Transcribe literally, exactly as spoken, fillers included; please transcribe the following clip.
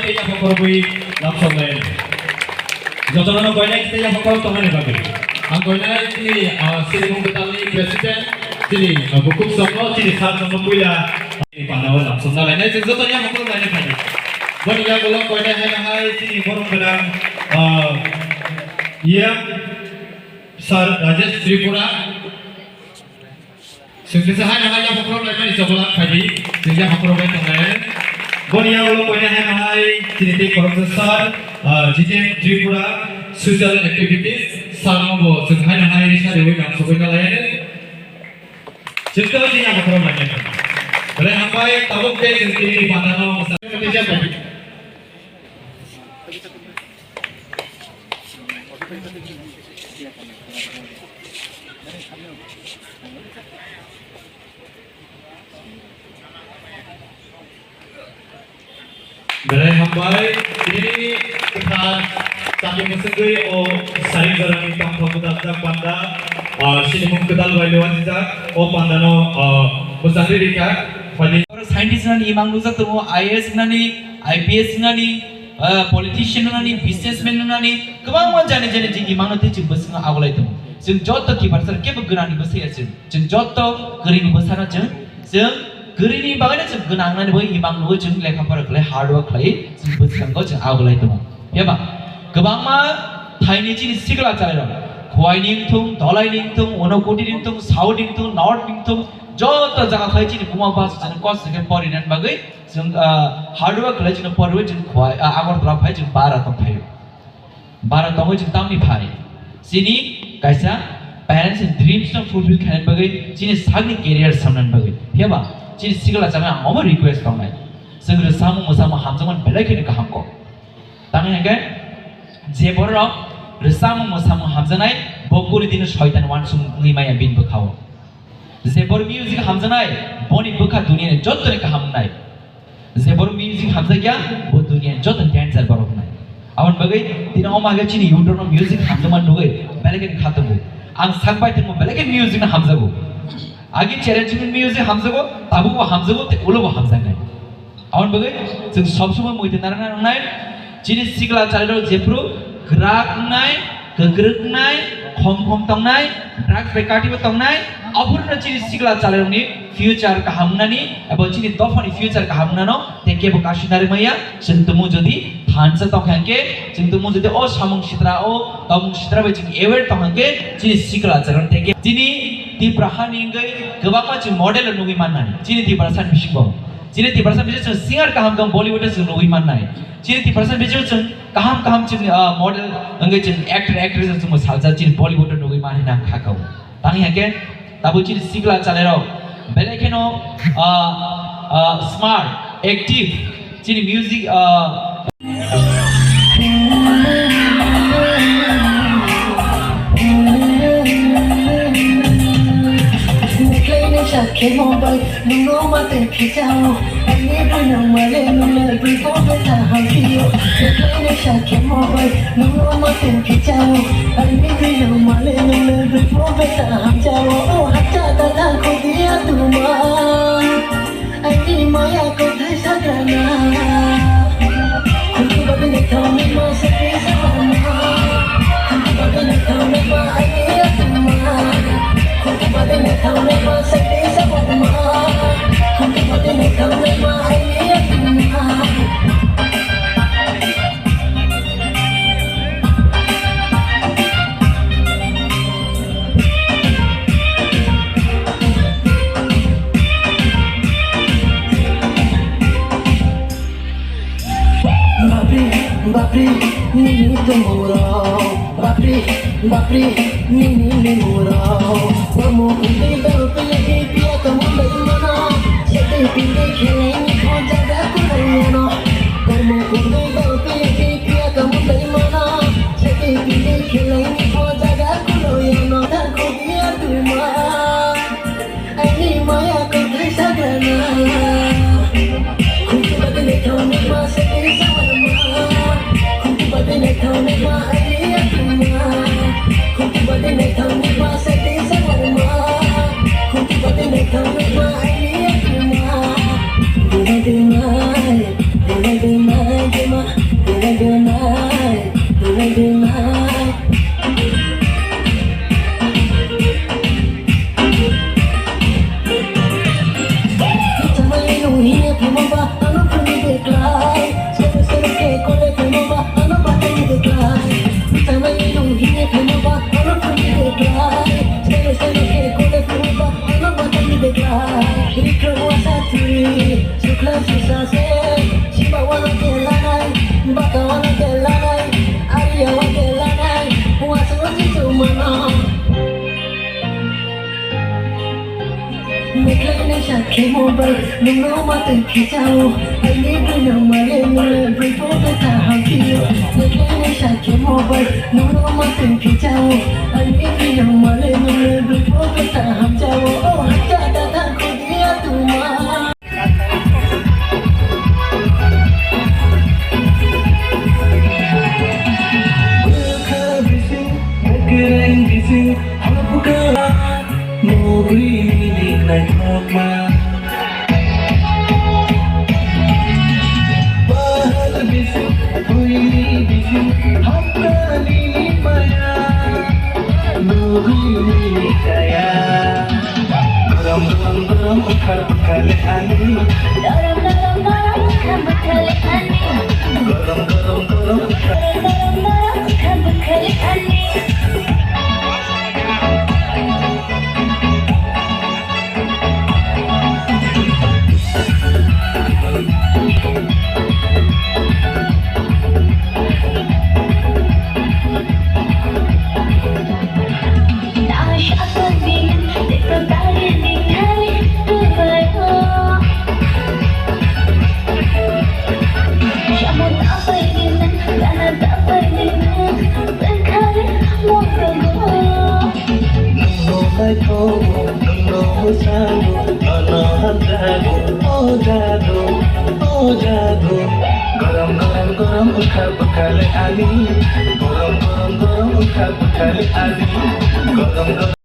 Tei yapha khorokwi lamsoknai. Jotono koinai tei yapha khorok tongnani bagwi. Ang koinai chini, ah, Sirimung Kwtalni president, chini, ah, bukhuk songno, chini sir songno puila, ah, pandao lamsokna lainai, chwng joto yapha khorok lainai phaidi. Boni yagulo koinai haino hai chini borok gwnang, ah, E M sir Rajesh Tripura. Chwng kisa haino hai yapha khorok laimani chobola phaidi, chwng yapha khorok lai tongnai. Boni yagulo koinai haino hai chini tei khoroksa sir, ah, Jiten Tripura, social activities, sir no bo chwng haino hai risa rewi lamsokwi na lainai. Chwng to chini yapha khorok lainai. Belai hambai, tabuk tei chwng tini ni panda no mwsa-, Belai hambai, tini kwthar chakri mwswgwi o saring jorani tongthok gwdalajak panda, ah, sinimung kwtal bai lewajijak, o pandano, ah, mwchangwi rikha. Phaidi. Scientist nani imang nujak tongo, I A S nani, I P S nani, ah, politician nani, businessman nani, kwbangma jani jani jing imang no tei chwng bwskango agulai tongo. Chwng joto kiphar sar kebo gwnangni bwsai ya chwng. Chwng joto kwrwini bwsano chwng, chwng kwrwini bagwino chwng gwnang nani bagwi imang nugwi chwng lekha pora khlai, hard work khlai, chwng bwskango chwng agulai tongo. Phiya ba, kwbangma thaini chini sikla chalairok, Khowai ni wngthung, Dholai ni wngthung, Unakoti ni wngthung, South ni wngthung, North ni wngthung, joto jaga phai chini buma bwsa chwng kos se khe pori nani bagwi chwng, ah, hard work khlai chwng pori chwng Khowai, ah, Agartala phai chwng bara tong phaio. Bara tongwi chwng tamni phai? Chini kaisa parents ni dreams no fulfill khainani bagwi, chini sakni career samnani bagwi. Phiya ba, chini sikla chama ang omo request tongnai. Chwng rwchapmung mwchapmung hamjakmani belai kheno kaham kok. Tamni hwnkhe je borok rwchapmung mwchapmung hamjaknai, bo kuri dino soitan uansuk wngwi maya bini bwkhao. Je bor music hamjaknai, boni bwkha duniani jottoni kaham wngnai. Je bor music hamjakya, bo duniani jottoni danger borok wngnai. Aboni bagwi tini omo hage chini youth rokno music hamjakma nugwi belai khe kha tongo. Ang sak bai tongmo belai khe music no hamjago. Agi challenging music hamjago, tabukbo hamjago, tei ulobo hamjaknai. Aboni bagwi chwng sob somoi muitu narwkna nangnai. Chini sikla chalairok jephru kwrak wngnai, kwkrwk wngnai, khom khom tongnai, drugs bai katibo tongnai, aphuru chini sikla chalairokni future kaham wngnani eba chini dophani future kaham wngnano tei kebo kasu narwk maya. Chwng tumung jodi thansa tongkha hwnkhe, chwng tumung jodi o samung sitra, o tongmung sitra bai chwng aware tongkha hwnkhe chini sikla chalairok tei kebo chini Tipra hani wngwi kwbangma chwng model nugwi mannai chini Tiprasa bisingo. Chini Tiprasa bisingo chwng singer kaham kaham Bollywood o chwng nugwi mannai. Chini Tiprasa bisingo chwng kaham kaham chwng, ah, model wngwi chwng actor actress chwng salsa chini Bollywood o nugwi manwi nang kha kau. Tangwi hake tabuk chini sikla chalairok belai kheno, ah, ah, smart, active, chini music, ah, Nungno ma tei phichao, ani bwrwi nang male nungno bwrwi bo beta hamsio. Nungno sakhe mobile, nungno ma tei phichao, ani bwrwi nang male nungno bwrwi bo beta hamjao. O hacha da da khodi atuma. Ani maya kothai sagrana. Khuntu bagwi naithok naima sakni sagrana. Khuntu bagwi naithok naima ani atuma. Khuntu bagwi naithok naima sakni sagrana. Khuntu bagwi naithok naima ani atuma. Bapri, bapri, nini tumurok. Bapri, bapri, nini limurok. Kormo kundi dal pili piya kamu dari mana? Sete pili khelai ni kho jaga kulai ano. Kormo kundi dal pili piya kamu dari mana? Sete pili khelai ni kho jaga kulai ano. Dan khudi atuma. Ani maya kothai sagrana. Khuntu bagwi naithok naima sakni sagrana. Khuntu bagwi naithok naima ani atuma. Khuntu bagwi naithok naima sakni sagrana. Khuntu bagwi naithok naima ani atuma. Dina dina, dina dina, dina. Mobile, nungno matwi khichao, ani bwino mare nungno bwiko beta hampiyo. Nungno sakhe mobile, nungno matwi khichao, ani bwino mare nungno bwiko beta hamjao. Oh, hamja da da khudi atuma. Bwkha bising, bwkreng bising, hapkha. Nugwi milik naithokma. Bahar bising, buini bising, hapkha nini maya. Nugwi milik kaya. Gorom, gorom, gorom, ukhar bwkhale ani. Gorom, gorom, gorom, ukhar bwkhale ani. Gorom, gorom, gorom, ukhar. Gorom, gorom, gorom, ukhar bwkhale ani. Nungno naithogo, nungno mwsango, nono hamjago, o jadu, o jadu. Gorom, gorom, gorom, ukhar bwkhale ani. Gorom, gorom, gorom, ukhar bwkhale ani. Gorom, gorom.